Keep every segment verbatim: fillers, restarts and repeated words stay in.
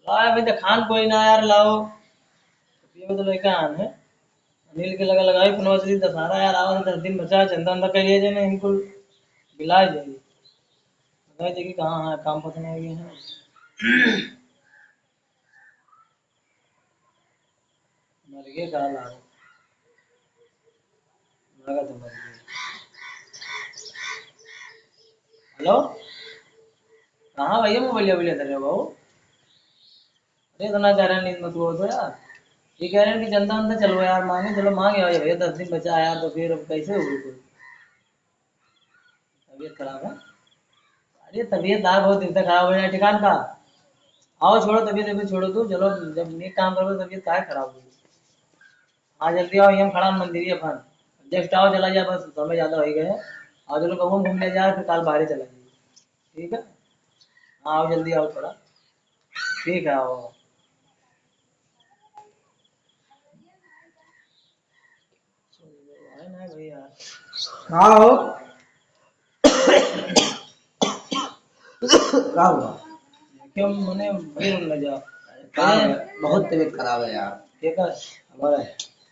लाओ अभी तो खान कोई ना यार, लाओ। ये तो लड़का आन है। अनिल के लगा लगाई फोन, दशहरा यार, आवा तो दस दिन बचा है, चंदा वंदा कर लिया जाए ना, इनको बिला जाए। बताइए कि कहाँ है, काम पसंद आ गया है। मर गए, कहाँ लाओ? लगा तो मर गए। हेलो, कहाँ भैया मोबाइल, मोबाइल धरे हो बाबू? अरे इतना कह रहे हैं, नींद मत लो तो यार। ये कह रहे हैं कि चंदा वंदा चलो यार, मांगे, चलो मांगे आओ भैया, दस दिन बचा है यार, तो फिर अब कैसे होगी कोई? तबीयत खराब है? अरे तबीयत यार बहुत दिन से खराब हो जाए, ठिकान का। आओ छोड़ो तबीयत, तबीयत छोड़ो तू, चलो जब नहीं काम करो तबीयत काहे खराब होगी? हाँ जल्दी आओ, ये हम खड़ा मंदिर ही अपन। जस्ट आओ, चला जाए, बस समय ज़्यादा हो ही गया है। आओ चलो कहूँ घूम ले जाए, फिर काल बाहर ही चला जाए। ठीक है, हाँ आओ जल्दी आओ थोड़ा। ठीक है आओ। का हो? का हुआ? क्यों मने भीड़ न जा? का है? बहुत तबीयत खराब है यार। के का? हमारे।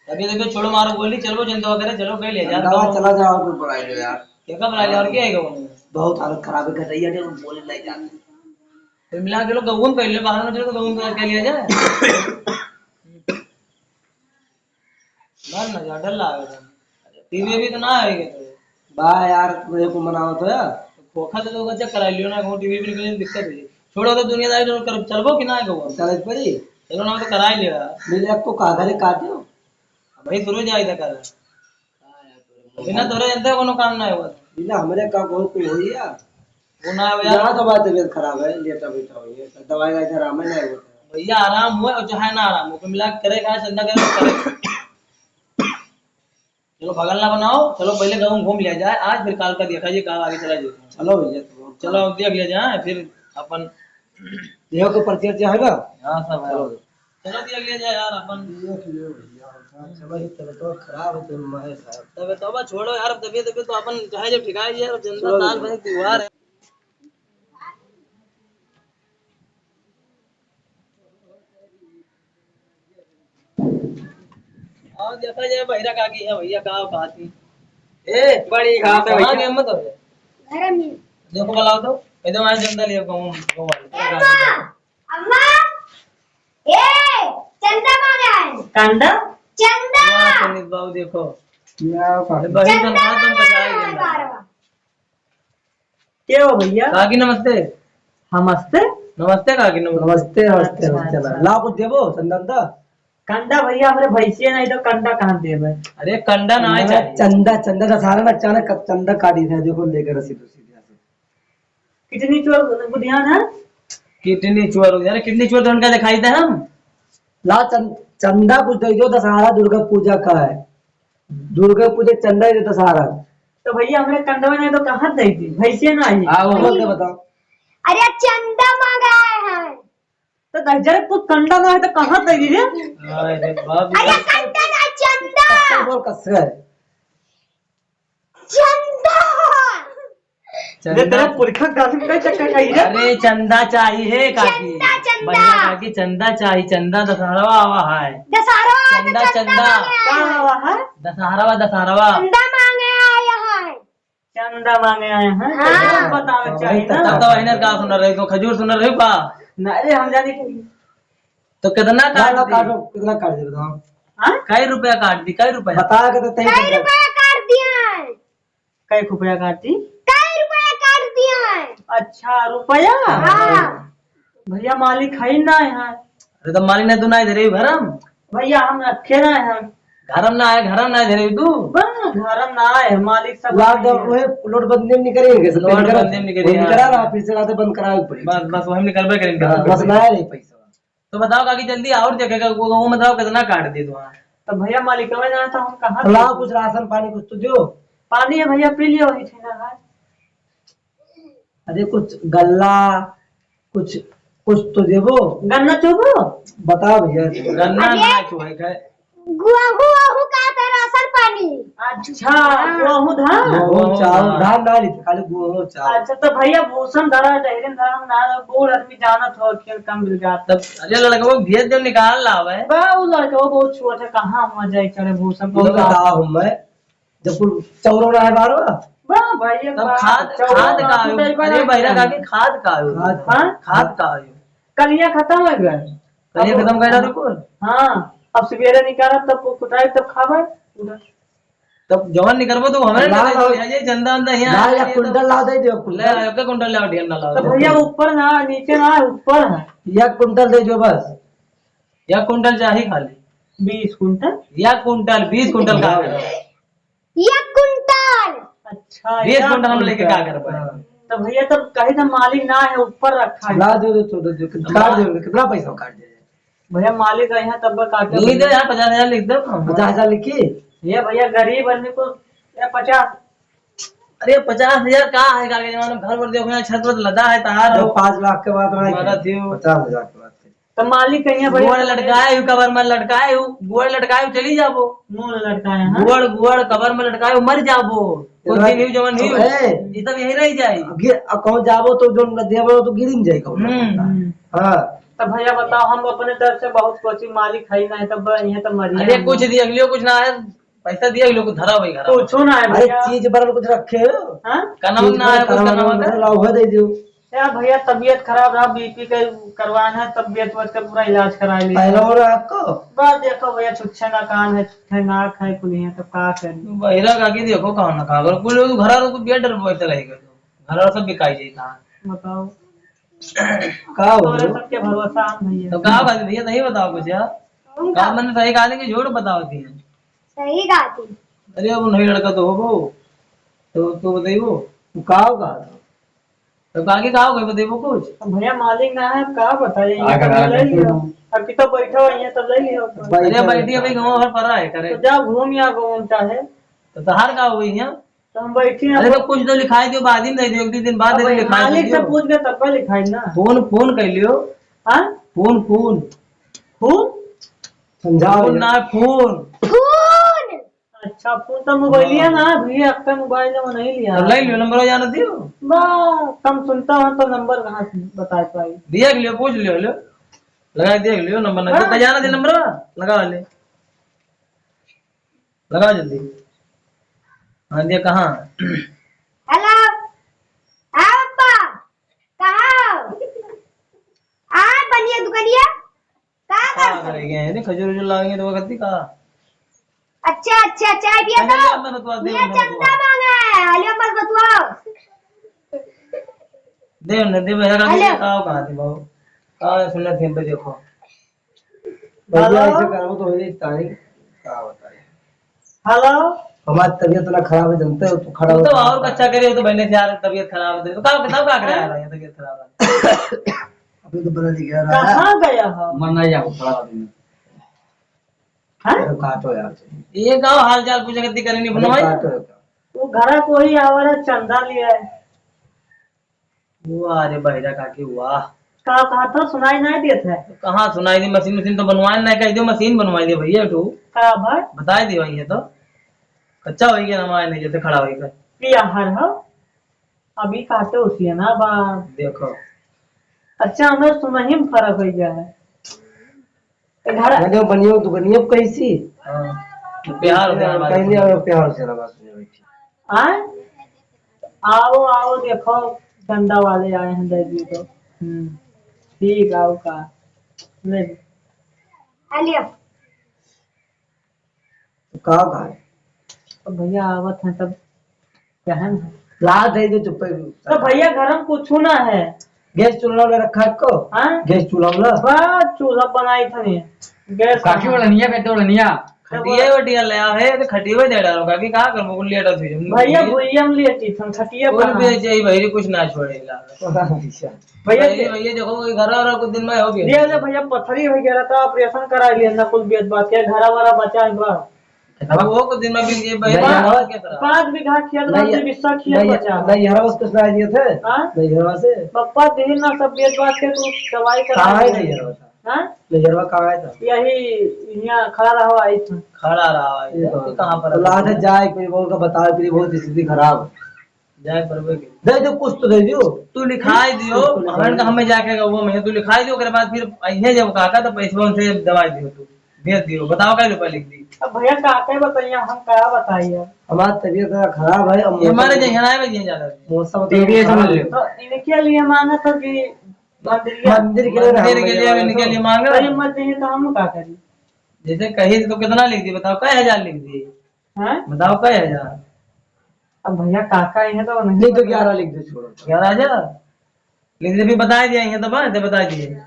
अभी देखो छोड़ो मारो गोली, चलो जंदवा करे, चलो कहीं ले जा। दवा चला जाओ, कोई बुलाई लो यार। के का बुलाई ले और क्या है वो? बहुत हालत खराब है, घर रही है, बोले नहीं जाते। तो मिला के लोग गहुम कर ले, बाहर में चलो तो गहुम कर लिया जाए। डर ना जा, डर लागे था। टीवी भी तो ना आएगा तो। बा यार, मेरे को मनाओ तो यार। खोखा तो लोग चेक करा लियो ना, वो टीवी भी निकले दिक्कत है। छोड़ो तो दुनियादारी तो कर, चलबो कि ना आएगा वो? चल पड़ी। चलो ना तो करा ही लिया। मिले आपको कहा घरे काटियो। भाई सुनो जाए था कर। बिना तोरे जनता कोनो काम ना होगा। बिना हमरे का बहुत कोई होई यार। वो ना हो यार। यहाँ तो बात तबीयत खराब है, लेटा बैठा हुई है, तो दवाई लाई से आराम ही नहीं होता। भैया आराम हो और चाहे ना आराम हो, मिला के करे का चंदा करे, करे। चलो बगल ना बनाओ, चलो पहले गाँव घूम लिया जाए आज, फिर काल का देखा जी कहाँ आगे चला जाए। चलो भैया, तो चलो अब देख लिया जाए फिर अपन। देखो पर्ची वर्ची है ना? हाँ सब है। चलो। चलो दिया लिया जाए यार अपन। देख लियो भैया, चलो ही तबीयत तो खराब है तो मैं साहब। तबीयत तो छोड़ो यार, तबीयत, तबीयत तो अपन चाहे जब ठिकाए यार, जनता चलो साल भैया। भर त्योहार है। और देखा जाए बहिरा काकी है भैया, का बात है? ए, बड़ी घास है कहाँ भैया। गए मत हो? घर में। देखो बुलाओ तो, एकदम आज जनता लिया गाँव, गाँव वाले। अम्मा! ए, चंदा मांगा है। कंडा? चंदा। वाह, सुनीत बाबू देखो। क्या बात है? बहिन चंदा संसार तुम मांगा बचाए है, गंदा। बारवा। के हो भैया? काकी नमस्ते। नमस्ते। नमस्ते काकी, नमस्ते। नमस्ते, नमस्ते, अच्छा, नमस्ते। अच्छा। लाओ कुछ देबो, चंदा उंदा? कंडा भैया, हमरे भैंसिया नहीं तो कंडा कहाँ देबे? अरे कंडा ना है ना, चाहिए। चंदा, चंदा दशहरा ना, अचानक कब चंदा काटी था, देखो लेकर रसीद उसीद यहाँ से। कितनी चोर बुधियान है? कितनी चोर हो, अरे कितनी चोर तो उनका दिखाई दे हम। ला चंद-, चंदा कुछ दे दो, दशहरा दुर्गा पूजा का है। दुर्गा पूजा चंदा है दशहरा। तो भैया हमरे कंडवा नहीं तो कहाँ दे दी? भैंसे ना आई। हाँ, वो बोल के बताओ। अरे चंदा मांगा है। तो दस हजार कुछ कंडा ना है तो कहाँ दे दी रे? अरे बाप रे। अरे कंडा ना, चंदा। कसके बोल, कसके। चंदा। चंदा। अरे तेरा पुरखा गाली में चक्कर खाई रे। अरे चंदा चाहिए काकी। चंदा, चंदा। बढ़िया काकी चंदा चाहिए, चंदा दशहरा आवा है। दशहरा आवा है तो चंदा, चंदा चंदा। मांगे आए हैं। का आवा है? दशहरा, दशहरा। चंदा मांगे आए हैं। चंदा मांगे आए हैं। हाँ। तो बतावे चाहिए ना। तब तो वही ना का सुन रहे, तो खजूर सुन रहे बा। ना, अरे हम जाने के। तो कितना ना, काट ना दी? काटो, कितना काट दे बताओ। हाँ? कई रुपया काट दी, कई रुपया? बता के तो तय कई कर दे। रुपया काट दिया है? कई रुपया काट दी? कई रुपया काट दिया है? अच्छा, रुपया? हाँ। भैया मालिक है ना यहाँ। अरे तो मालिक ने तू ना इधर ही भरम। भैया हम रखे ना हैं। घरम ना आए, घरम ना इधर ही तू। बस घरम ना आए, मालिक सब लाग दो, वही नोटबंदी में निकलेंगे, सब नोटबंदी में निकलेंगे, निकल हाँ। रहा, फिर से रात बंद करावे पड़ी। बस, बस वही निकलबे करेंगे। हाँ, बस ना आए नहीं पैसा। तो बताओ काकी, जल्दी और देखेगा, वो, वो बताओ कितना काट दी तुम्हारा। तो भैया मालिक में जाना था, हम कहाँ तो लाओ कुछ राशन पानी कुछ तो दो। पानी है भैया, पी लियो, वही ठेला है। अरे कुछ गल्ला, कुछ, कुछ तो देबो। गन्ना चोबो? बताओ भैया। गन्ना अरे! ना चोए का? गुआहू, गुआहू का था राशन पानी। अच्छा, हाँ। गोहूँ धान? गोहूँ चाउर, धान ना लेते, खाली गोहूँ चाउर। अच्छा, तो भैया भूषण धरा, डहरिन धरा, हम ना, बूढ़ आदमी जानत हो, खेल कम मिल जात। तब, अरे लड़कवा भेज दे, निकाल लावे। बा, वो लड़कवा बहुत छोट है, कहाँ हुआ जाए चढ़े भूषण को? बताओ हम मैं, जब कुल चौरो रहे बारो। बा, भैया, तब बा, खाद, चौरो खाद बा, का आयो? कुटाई बा अरे ना बहिरा किया? काकी, खाद का आयो? खाद। हाँ? खाद का आयो? कलिया खत्म हो गया। कलिया अब खत्म कर डालो कुल। हाँ, अब सवेरे निकालब, तब कुटाई, तब खाबे। तब जवन निकरबो तो हमरे ला, लगे ला। तो ले जाइए, चंदा वंदा यहाँ ला, आ या जाइए तो। कुंटल ला दे दियो, ले, कुंटल। एक कुंटल लाओ, ढेर ना लाओ। तो भैया ऊपर ना, नीचे ना, ऊपर है। या कुंटल दे दियो बस। या कुंटल चाही खाली। बीस कुंटल? या कुंटल, बीस कुंटल का है? एक कुंटल। अच्छा, बीस एक कुंटल हम लेके कुंटल। का करबे? हाँ। तो भैया तब कही तो मालिक ना है, ऊपर रखा है। ला दे दे, छोड़ दे, काट दे, कितना पैसा काट दे? भैया मालिक है यहाँ तब काटे। लिख दे यार, पचास हजार लिख दे। पचास हजार लिखी? ये भैया गरीब आदमी को, ये पचास। अरे पचास हजार का है, काल के जमाने में घर वर देखो, यहाँ छत वत लदा है, तहार जब हो। पाँच लाख के बात रही, मारा थियो। पचास हजार के बात है। तो मालिक कहिया भाई गोड़ लटकाए हूँ, कबर में लटकाए हूँ, गोड़ लटकाए हूँ, चली जाबो। मुंह लटकाए हैं। गोड़, गोड़ कबर में लटकाए हूँ, मर जाबो। कुछ दिन ही जवन ही, ए। ये सब यही रह जाए। अब ये, अब कहूँ जाबो तो जो न देबो तो गिर ही जाए कहूँ। हम्म। हाँ। तो भैया बताओ, हम अपने तरफ से बहुत कोशिश, मालिक है ना, तब ये तो मरिए अरे हम। कुछ दिया, अगलियो कुछ ना है, पैसा दिया, लोग धरा वही घर। कुछो ना है अरे भैया। चीज भरल कुछ रखे हो? हाँ? कनवा चीज ना है, भरल कुछ कनवा कनवा का? भरल हुआ दे दियो। यार भैया, तबीयत खराब रहा, बीपी के करवाना है, तबीयत वत का पूरा इलाज करा लिया। पहले हो रहा आपको? बस देखो भैया, छुच्छे ना कान है, छुच्छे नाक है, कुल यहाँ तब का करी? बहिरा काकी देखो, कहाँ ना कहाँ करो, कुल लोग घर वालों को बेड पर बैठे रहेगा, घर वाला सब बिकाई जाए कहाँ? बताओ। का हो? तोरे सबके भरोसा हम भैया। तो का बात भैया, सही बताओ कुछ यार। हम का का? मैंने सही कहा कि झूठ बताओ थी? सही कहा थी। अरे अब नहीं लड़का तो होबो, तो, तो बताइबो। तू का हो कहा था? तो काकी का हो गए, बताइबो कुछ? अब भैया मालिक ना है, का बताइए, ये अगर तो ले आगे लियो। तो अब की तो बैठो, ये तो ले लियो। अरे बैठो, बैठी, अभी बैठो। गाँव भर पड़ा है करे। तो जाओ घूम या घूम चाहे। तो तहार का हो गई यहाँ? तो हम बैठे हैं। अरे तो कुछ तो लिखाई दियो, बाद में दे दियो, एक दो दिन बाद अब दे दियो, लिखाई मालिक से दियो। पूछ के तब का लिखाई ना। फोन, फोन कर लियो। हाँ? फोन, फोन। फोन? समझाओ फोन यार। ना, फोन। फोन। अच्छा, फोन तो मोबाइल लिया ना, भैया आपका मोबाइल है, वो नहीं लिया। तो ले लियो, नंबर जाना दियो। बा, कम सुनता हूँ तो नंबर कहाँ से बता पाई? देख लियो, पूछ लियो, लो। लगा देख लियो नंबर, ना हाँ। तो जाना दे नंबर, लगा ले। लगाओ जल्दी। हाँ, दिया कहाँ? हेलो। हाँ पप्पा, कहाँ हो? आ, बनिया दुकनिया। का का कर? करे गए हैं? खजूर उजूर लावेंगे तो वो करती का? अच्छा, अच्छा, चाय पिया अरे, तो। मैं बतवा दे, ये मैं चंदा बतवा। मांगा है, अलिया मत बतवाओ। दे उन्हें, दे भैया का हेलो। का कहाँ थी बाबू? का सुनना थी, पे देखो। भैया, हेलो। ऐसे करबो तो हो जाई तारी। का बताई? हेलो। हमारी तबीयत इतना खराब है, जानते हो, तू खड़ा तू तो होता और है। अच्छा करे हो तो बहने से यार, तबीयत खराब है तो का, का, का करे आ रहा है, तबीयत खराब है। अभी तो बदल ही गया रहा है। कहाँ गया हो? मन नहीं जाओ, खड़ा हो तुम। हाँ? अरे, काटो यार। ये गाँव हाल चाल पूछे करती करे नहीं अरे, बनवाई? काटो यार। वो घरा को ही आवारा चंदा लिया है। वाह रे बहिरा काकी, वाह। का कहा था, सुनाई नहीं देत है? कहाँ सुनाई दी, मशीन, मशीन तो बनवाए नहीं, कह दियो मशीन बनवाई दे भैया, तू। का भाई? बताई दी भाई, ये तो कच्चा हो गया, नमाज नहीं जैसे खड़ा होई कर। पिया हर हो, अभी काटे उसी है ना बा। देखो। अच्छा, हमें सुनही में फर्क हो गया है। घर बनियो, बनियो दुकनिया कैसी? हाँ। बिहार, बिहार वाले। पहले और बिहार से लगा सुने बैठी। आए? आओ, आओ, देखो, डंडा वाले आए हैं, दे दिए तो। हम्म। ठीक, आओ का। ले। आ लिया। तो का कहा? तो भैया आवत हैं तब कहन है। ला दे दे चुप्पे। तो भैया घर में कुछ ना है। गैस चूल्हा में रखा है को? हाँ? गैस चूल्हा में? बस चूल्हा बनाई था ने। गैस काकी कहाँ? ओढ़निया पे तो ओढ़निया। खटिया वटिया ले आवे, तो खटिया दे डालो, काकी का करबो, कुल लेटा थी। भैया भैया हम लेटी थन, खटिया कौन कहाँ? बेच जाई भाई, कुछ ना छोड़ेला। अच्छा। भैया भैया, दे भैया देखो, ये घर और कुछ दिन में हो गया। ले ले भैया, पथरी हो गया था, ऑपरेशन करा लिया ना, कुल बेच बात के, घरा वाला बचा है बा। अब वो कुछ दिन में भी ये भाई, भैया, पाँच, क्या करा? पाँच बीघा खेत बा, नहीं, बीस खेत नहीं, बचा है। नहीं, हर वक्त कुछ नहीं दिए थे। हाँ? नहीं, हर वक्त से। पप्पा दिए ना, सब बेच बात के तू दवाई करा कहाँ है लिया। नहीं, हर वक्त? हाँ? मेजरवा कहाँ है था? यही यहाँ खड़ा रहा, आई था। खड़ा रहा है। ये ये कहाँ? कहाँ पर तो है? लाद जाए, कोई बोल का बताओ, फिर बहुत स्थिति खराब है। जाए परबे के। दे दो, कुछ तो दे दियो। तू लिखाई दियो, कुछ तो लिखाई हमन का दियो। हमें जाके वो में तू लिखाई दियो, ओकरे बाद फिर अइहे जब काका तो पैसवा उनसे दवाई दियो तू। भेज दियो, बताओ कै रुपया लिख दी। अब भैया काका बताइए, हम का बताइए? हमार तबीयत थोड़ा खराब है, अब ये हमारे मौसम जइहन आए बा, ये ज्यादा। मौसम तो टीवी ऐसा खराब मत है। ले। तो इनके लिए माना था कि मंदिर के मंदिर के लिए मंदिर के लिए, हम इनके लिए मांग रहे हैं। अरे मत देंगे तो हम का करी? जैसे कही तो कितना लिख दी बताओ, कै हजार लिख दी? हैं? बताओ कै हजार? अब भैया काका ही है तो नहीं नहीं तो पता। ग्यारह लिख दे, छोड़ो। ग्यारह हजार? लिख दे, फिर बताई दिया, ये तो बात है, बताई दिए।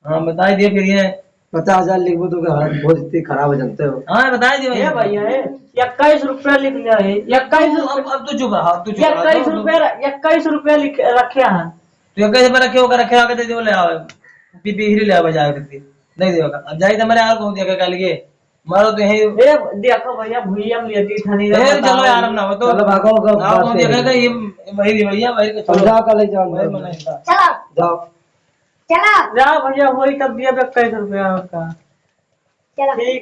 हाँ, बताई दिए, फिर ये पचास हजार लिखबो तो ओकर हालत बहुत स्थिति खराब है, जानते हो। हाँ, बताई दिए ये भैया। भैया है, इक्कीस रुपया लिख लिया है, इक्कीस अब, अब तू चुप रहा, अब तू चुप रहा, इक्कीस तू, तू रुपया, इक्कीस रुपया लिख, रखे हैं। तू इक्कीस रुपया रखे, आके दे दे, बोले, आओ, पी, पी, हिरी ले, आओ, बजा के दे, नहीं देगा। अब जाई तो हमारे यार को दिया, कल ये मारो तो यही। ए, देखो भैया, भुइया में लेटी ठनी ए, रहो, चलो बताओ। यार, अब ना हो तो। चलो भागो, भागो, आओ, बात कौन करेंगे। देखेगा? ये, ये वही रे भैया, वही के चलो। समझा कर ले जाओ, वही जाओ। मनाई का। चलो। जाओ। चलो। जाओ भैया, वही तब दिया बे इक्कीस रुपया आपका। चलो। ठीक।